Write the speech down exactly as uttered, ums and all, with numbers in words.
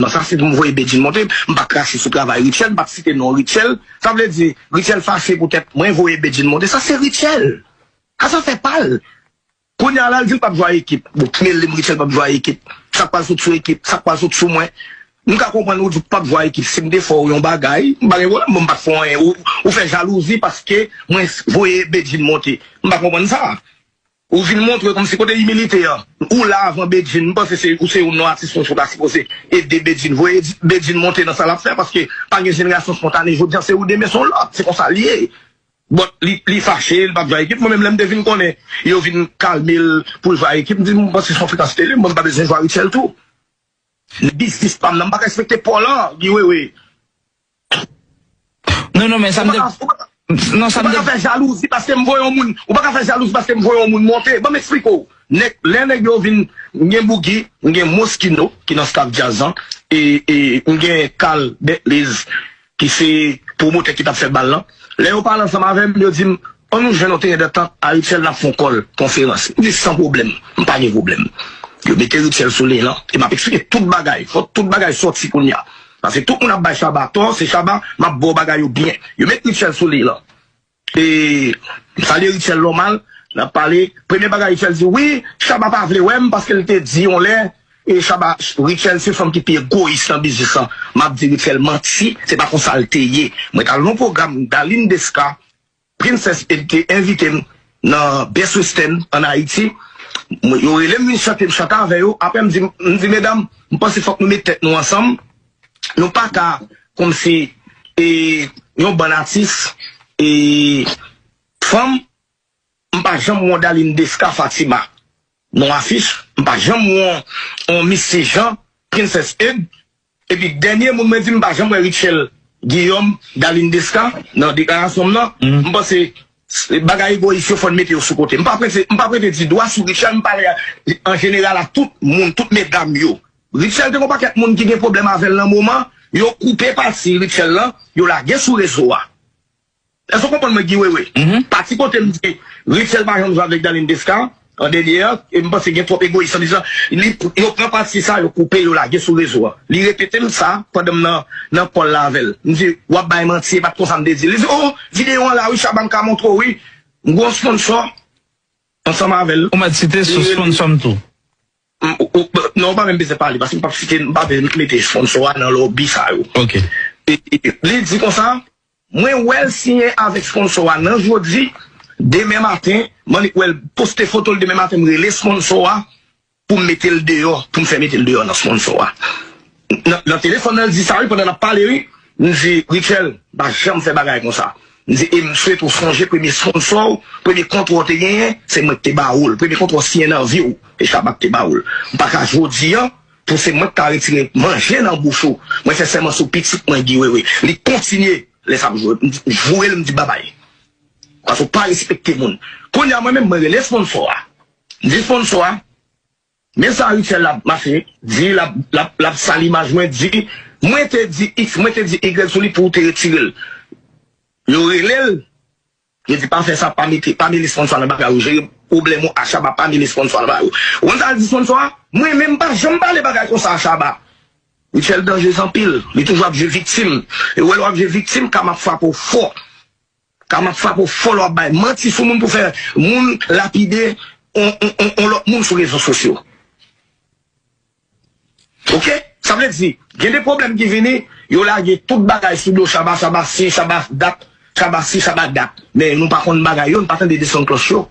Non, sa se pou m voye Bedjine monte. M pa krache sou travay Rutshelle, m pa site non Rutshelle. Sa vle di, Rutshelle fache poutèt mwen voye Bedjine monte. Sa se Rutshelle. A zafè pa l. Kounye a la, l di l p ap jwe ak ekip. Bon, mele m, Rutshelle p ap jwe ak ekip. Sa k pral sot sou ekip, sa k pral sot sou mwen. M ka konprann ou di w p ap jwe ak ekip. Si m te fè w yon bagay, m pa gen pwoblèm, bon, m pa t fè w anyen. Ou, ou fè jalouzi paske mwen voye Bedjine monte. M pa konprann sa. Ou vin montre kòmsi kote imilite an. Ou la avan Bedjine. M panse se, ou se youn nan atis mwen sou ta sipoze ede Bedjine. Voye Bedjine monte nan sa l ap fè paske pa gen jenerasyon spontane jodi an. Se ou demen se yon lòt. Se konsa l ye. Bon, li, li fache, li p ap jwe ak ekip. Mwen menm, lè m te vin konnen, yo vin kalme l pou l jwe ak ekip. M di, m panse se yon frekans tele, mwen m pa bezwen jwe ak Rutshelle tou. Biznis pa m nan, m pa ka respekte Paul an, Guy Wewe. Non, non, men sa m te. Non, sa m te. Ou pa ka fè jalouzi paske m voye yon moun. Ou pa ka fè jalouzi paske m voye yon moun monte. Ban m eksplike w. Nèg, lè nèg yo vin, m gen Boogie, m gen Moschino, ki nan staff djaz lan, e, e m gen Carl Betliz, ki se pwomotè ki t ap fè bal lan. Lè yo pale ansanm avè m, yo di m, ann nou jwenn yon teren dantant a Rutshelle, n ap fè yon kòl konferans. M di, san pwoblèm, m pa gen pwoblèm. Yo mete Rutshelle sou liy lan, e m ap eksplike tout bagay. Fò tout bagay sòti kounye a. Paske tout moun ap bay Shabba tò, se Shabba, m ap ba w bagay yo byen. Yo met Rutshelle sou liy lan. E, m salye Rutshelle nòmal, n ap pale. Premye bagay Rutshelle di, wi, Shabba pa vle wè m paske l te di yon lè, e Shabba, Rutshelle se fanm ki pi egoyis nan biznis lan. M ap di Rutshelle manti, se pa konsa l te ye. Mwen t al nan yon pwogram Darline Desca, Princess Ed te envite m nan Best Western ann Ayiti. Mwen, yo rele m vin chante, m chante avè yo. Apre m di, m di, medam, m panse fòk nou met tèt nou ansanm. Nou pa ka kòmsi e, yon bann atis e, fanm, m pa janm wè yon Darline Desca Fatima nan afich, m pa janm wè yon Misty Jean, Princess Ed, epi dènye moun mwen di m pa janm wè Rutshelle Guillaume, Darline Desca nan deklarasyon m nan, m panse bagay egoyis yo fò n mete yo sou kote. M pa prete, m pa prete di dwa sou Rutshelle, m pale an jeneral a tout moun, tout medam yo. Rutshelle te gen yon pakèt moun ki gen pwoblèm avè l nan moman, yo koupe pati Rutshelle lan, yo lage sou rezo a. Èske w konprann mwen, Guy Wewe? Pati kote m di Rutshelle pa janm jwe avèk Darline Desca, an dènye an, e m panse gen twòp egoyis nan biznis lan. Li, yo pran pati sa, yo koupe, yo lage sou rezo a. Li repete m sa pandan m nan, nan kòl la avè l. M di, w ap bay manti, e pa t konsa m te di l. Li di, o, videyo an la wi, Shabba m ka montre w wi. M gen yon sponsor ansanm avè l. Ou mèt site sou sponsor m tou. Non, ou pa menm bezwen pale, paske m p ap site, m pa bezwen mete sponsor a nan lòbi sa yo. Ok. Li di konsa, mwen wè l siyen avèk sponsor a nan jodi, demen maten, m annik wè l poste foto l demen maten, m rele sponsor a pou m mete l deyò, pou m fè mete l deyò nan sponsor a. Nan, nan telefòn nan, l di sa wi, pandan n ap pale wi, m di, Rutshelle, m pa janm fè bagay konsa. M di, e m swete w sonje premye sponsor w, premye kontra w te genyen, se mwen ki te ba ou l. Premye kontra w siyen nan vi w, e Shabba ki te ba ou l. M pa ka jodi an, pou se mwen ki ta retire manje nan bouch ou. Mwen fè sèman sou pitit mwen, Guy Wewe. Li kontinye, lè sa m jwe, m di, joure l, m di babay. Paske w pa respekte moun. Kounye a, mwen menm, mwen rele sponsor a. M di sponsor a, men sa Rutshelle l ap mache, di l ap, l ap, l ap sal imaj mwen, di, mwen te di X, mwen te di Y sou li pou w te retire l. Yo rele l, yo di pa fè sa, pa mete, pa mele sponsor nan bagay ou, jere pwoblèm ou a Shabba, pa mele sponsor nan bagay ou. Ou konn sa l di sponsor a? Mwen menm pa janm pale bagay konsa a Shabba. Rutshelle danjez anpil, li toujou ap jwe viktim. E w wè lè w ap jwe viktim, kama ap frape w fò. Kama ap frape w fò lè w ap bay manti sou moun pou fè moun lapide on, on, on, on lòt moun sou rezo sosyo. Ok? Sa vle di, gen de pwoblèm ki vini, yo lage tout bagay sou do Shabba, Shabba si, Shabba dat, Shabba si, Shabba dat. Men nou pa konn bagay yo, nou pa tande de son klòch yo.